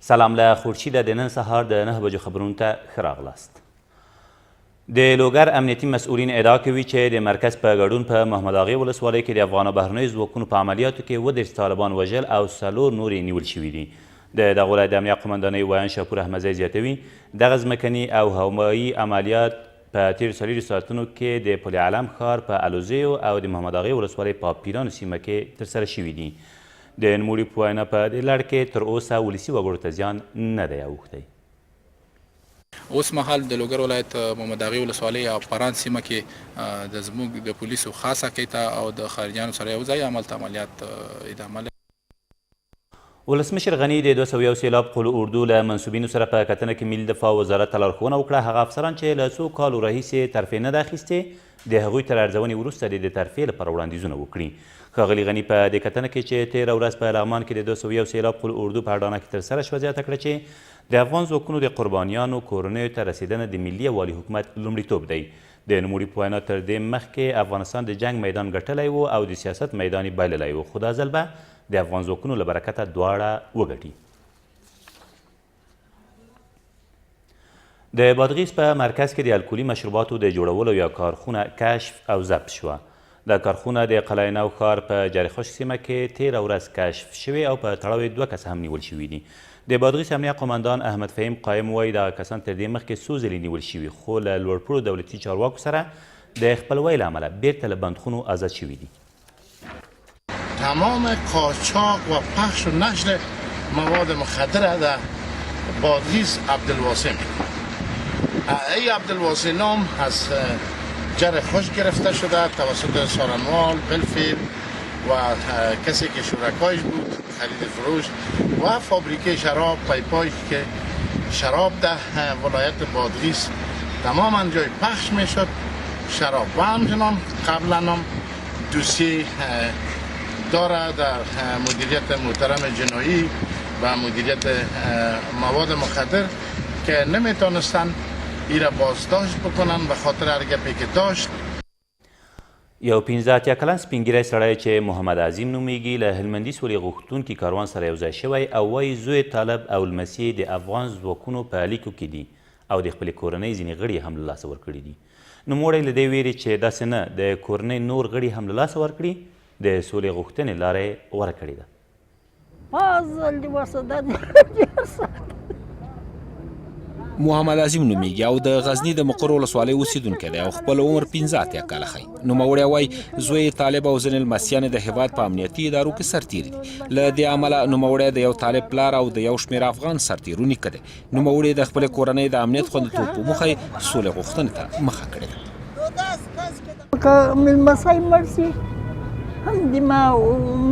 سلام له خورشیده د نن سهار د 9 بجو خبرونو ته ښه راغلاست. د لوګر امنیتي مسؤلین ادعا کوي چې د مرکز په ګډون په محمد اغې ولسوالۍ کې د افغان او بهرنیو ځواکونو په عملیاتو کې 37 طالبان وژل او څلور نور یې نیول شوي دي. د دغه ولایت د امنیه قومندانۍ ویاند شاپور احمدزی زیاتوي، دغه ځمکني او هوایي عملیات په تېرو 24 ساعتونو کې د پل علم ښار په الوزیو او د محمد اغې ولسوالۍ په پیرانو سیمه کې ترسره شوي دي. د نوموړي په وینا په دې لړ کې تر اوسه ولسي وګړو ته زیان نه دی اوښتی. اوس مهال د لوګر ولایت محمد اغې ولسوالۍ او پران سیمه کې د زموږ د پولیسو خاصه قطعه او د خارجیانو سره یو ځای عملته عملیات ادامه لري. ولسمشر غني د 201 سېلاب قول اردو له منسوبینو سره په کتنه کې ملي دفاع وزارت ته لارښوونه وکړه، هغه افسران چې له څو کالو راهیسې ترفیع نه ده اخیستې، د هغوی تر ارزونې وروسته دې د ترفیع لپاره وړاندیزونه وکړي. ښاغلي غني په دې کتنه کې چې تېره ورځ په لغمان کې د 201 سېلاب قول اردو په اډانه کې ترسره شوه، زیاته کړه چې د افغان ځواکونو د قربانیانو کورنیو ته رسېدنه د ملي یووالي حکومت لومړیتوب دی. د نوموړي په وینا تر دې مخکې افغانستان د جنګ میدان ګټلی و او د سیاست میدان یې بایللی و، خو دا ځل به د افغان ځواکونو له برکته دواړه وګټي. د بادغیس په مرکز کې د الکولي مشروباتو د جوړولو یوه کارخونه کشف او ضبط شوه. دا کارخونه د قلعه نو ښار په جاري خشک سیمه کې تېره ورځ کشف شوې او په تړاو یې دوه کسه هم نیول شوي دي. د بادغیس امنیه قوماندان احمد فهیم قایم وايي، دغه کسان تر دې مخکې څو ځلې نیول شوي، خو له لوړپوړو دولتي چارواکو سره د خپلوۍ له امله بېرته له بندخونو ازاد شوي دي. تمام قاچاق و پخش و نشر مواد مخدره در بادغیس عبدالواسع میکنه. ای عبدالواسع نام از جر خوش گرفته شده توسط سارنوال بالفعل و کسی که شرکایش بود خرید فروش و فابریکه شراب پایپای که شراب در ولایت بادغیس تماما جای پخش میشد شراب و همچنان قبلا هم دوسیه داره در مدیریت محترم جنایی و مدیریت مواد مخدر که نمیتونستن ای را بازداشت بکنن به خاطر هر گپی که داشت. یو 85 کلن سپین ږیری سړی چې محمد عظیم نومېږي له هلمندي سولې غوښتونکي کاروان سره یو ځای شوی او وایي زوی طالب او لمسی د افغان ځواکونو په لیکو کې دي او د خپلې کورنۍ ځینې غړي هم له لاسه ورکړي دي. نوموړی له دې وېرې چې داسې نه د کورنۍ نور غړي هم له لاسه ورکړي، د سولې غوښتنې لاره یې غوره کړې ده. فضل دې ورسه دا ډېر سخت. محمد عظیم نومېږي او د غزني د مقر ولسوالۍ اوسېدونکی دی او خپل عمر 85 کاله ښيي. نوموړی وايي، زوی یې طالب او ځینې لمسیان یې د هېواد په امنیتي ادارو کې سرتېري دي. له دې امله نوموړی د یو طالب پلار او د یو شمېر افغان سرتېرو نیکه دی. نوموړي د خپلې کورنۍ د امنیت خوندیتوب په موخه یې سولې غوښتنې ته مخه کړې ده. که مې لمسی مړ شي هم دې ما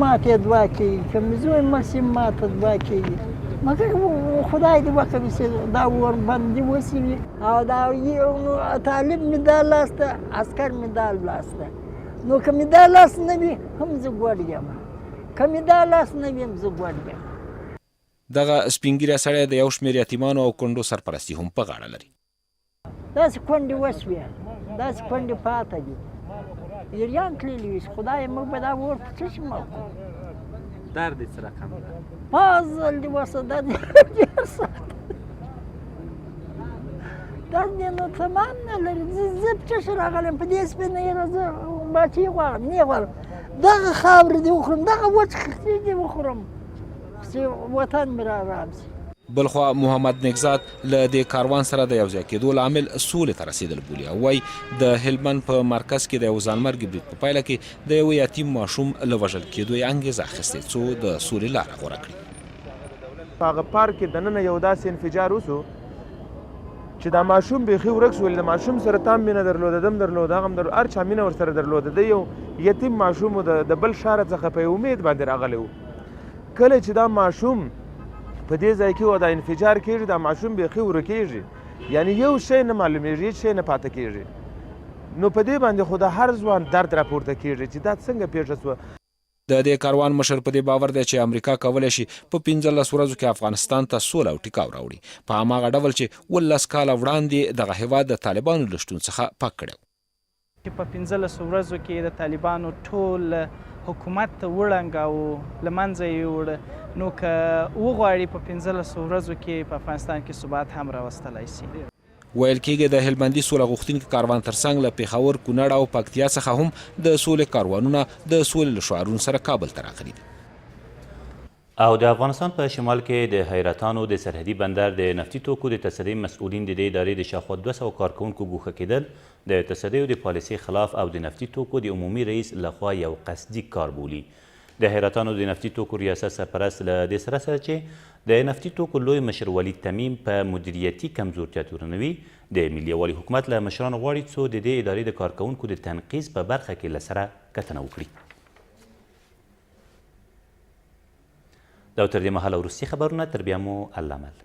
ماته دعا کېږي، که مې زوی مړ شي ماته دعا کېږي، مګر خدای دې وکړي چې دا اوربند دې وشي او دا طالب مې دا لاس ته، عسکر مې دا لاس ته، نو که مې دا لاس نه وي هم زه ګوډ یم، که مې دا لاس نه وي هم زه ګوډ یم. دغه سپین ږیری سړی د یو شمېر یتیمانو او کونډو سرپرستي هم په غاړه لري. داسې کونډې وشوې، داسې کونډې پاته دي، ایریان تللي وي، خدای موږ به دا اور په څه شي مړ کړو؟ درد یې څه رقم ده؟ فضل دې ورسه درد یې ډېر سخت درد یې نو تمام نه لري. زه په څه شي راغلی یم؟ په دې سپینه ږیره زه باچهي غواړم؟ نه غواړم. دغه خاورې دې وخورم، دغه وچ خښتې دې وخورم، چې وطن مې را ارام شي. بلخوا محمد نیکزاد له دې کاروان سره د یوځای کېدو لامل سولې ته رسېدل بولي او وايي، د هلمند په مرکز کې د یوه ځانمرګي برید په پایله کې د یوه یتیم ماشوم له وژل کېدو یې انګېزه اخیستې، څو د سولې لاره غوره کړي. په هغه پارک کې دننه یو داسې انفجار وشو چې دا ماشوم بیخي ورک شو. د ماشوم سره تام مینه درلوده، دم درلوده، هغه هم درلوده، هر چا مینه ورسره درلوده. دی یو یتیم ماشوم و، د بل ښاره څخه په یو امید باندې راغلی و. کله چې دا ماشوم په دې ځای کې و دا انفجار کېږي، دا ماشوم بیخي ورکېږي، یعنی یو شی نه معلومېږي، هیڅ شی نه پاتې کېږي. نو په دې باندې خو د هر ځوان درد راپورته کېږي چې دا څنګه پېښه شوه. د دې کاروان مشر په دې باور دی چې امریکا کولی شي په 15 ورځو کې افغانستان ته سوله او ټیکاو راوړي، په هماغه ډول چې 17 کاله وړاندې دغه هېواد د طالبانو له شتون څخه پاک کړی و. چې په 15 ورځو کې د طالبانو ټول حکومت وړنګاوه، له منځه یې یووړ، نو که وغواړي په 15 ورځو کې په افغانستان کې ثبات هم راوستلای شي. ویل کېږي د هلمندي سوله غوښتونکي کاروان ترڅنګ له پېښور، کونړ او پکتیا څخه هم د سولې کاروانونه د سولې له شعارونو سره کابل ته راغلي دي. او د افغانستان په شمال کې د حیرتانو د سرحدي بندر د نفتي توکو د تصدۍ مسؤلین د دې ادارې د شاوخوا 200 کارکوونکو ګوښه کېدل د تصدیو د پالیسۍ خلاف او د نفتي توکو د عمومي رئیس له خوا یو قصدي کار بولي. د حیرتانو د نفتي توکو ریاست سرپرست له دې سره سره چې د نفتي توکو لوی مشر ولید تمیم په مدیریتي کمزورتیا تورنوي، د ملي یووالي حکومت له مشرانو غواړي څو د دې ادارې د کارکوونکو د تنقیض په برخه کې له سره کتنه وکړي. دا تر دې مهاله وروستي خبرونه، تر بیا مو الله مل.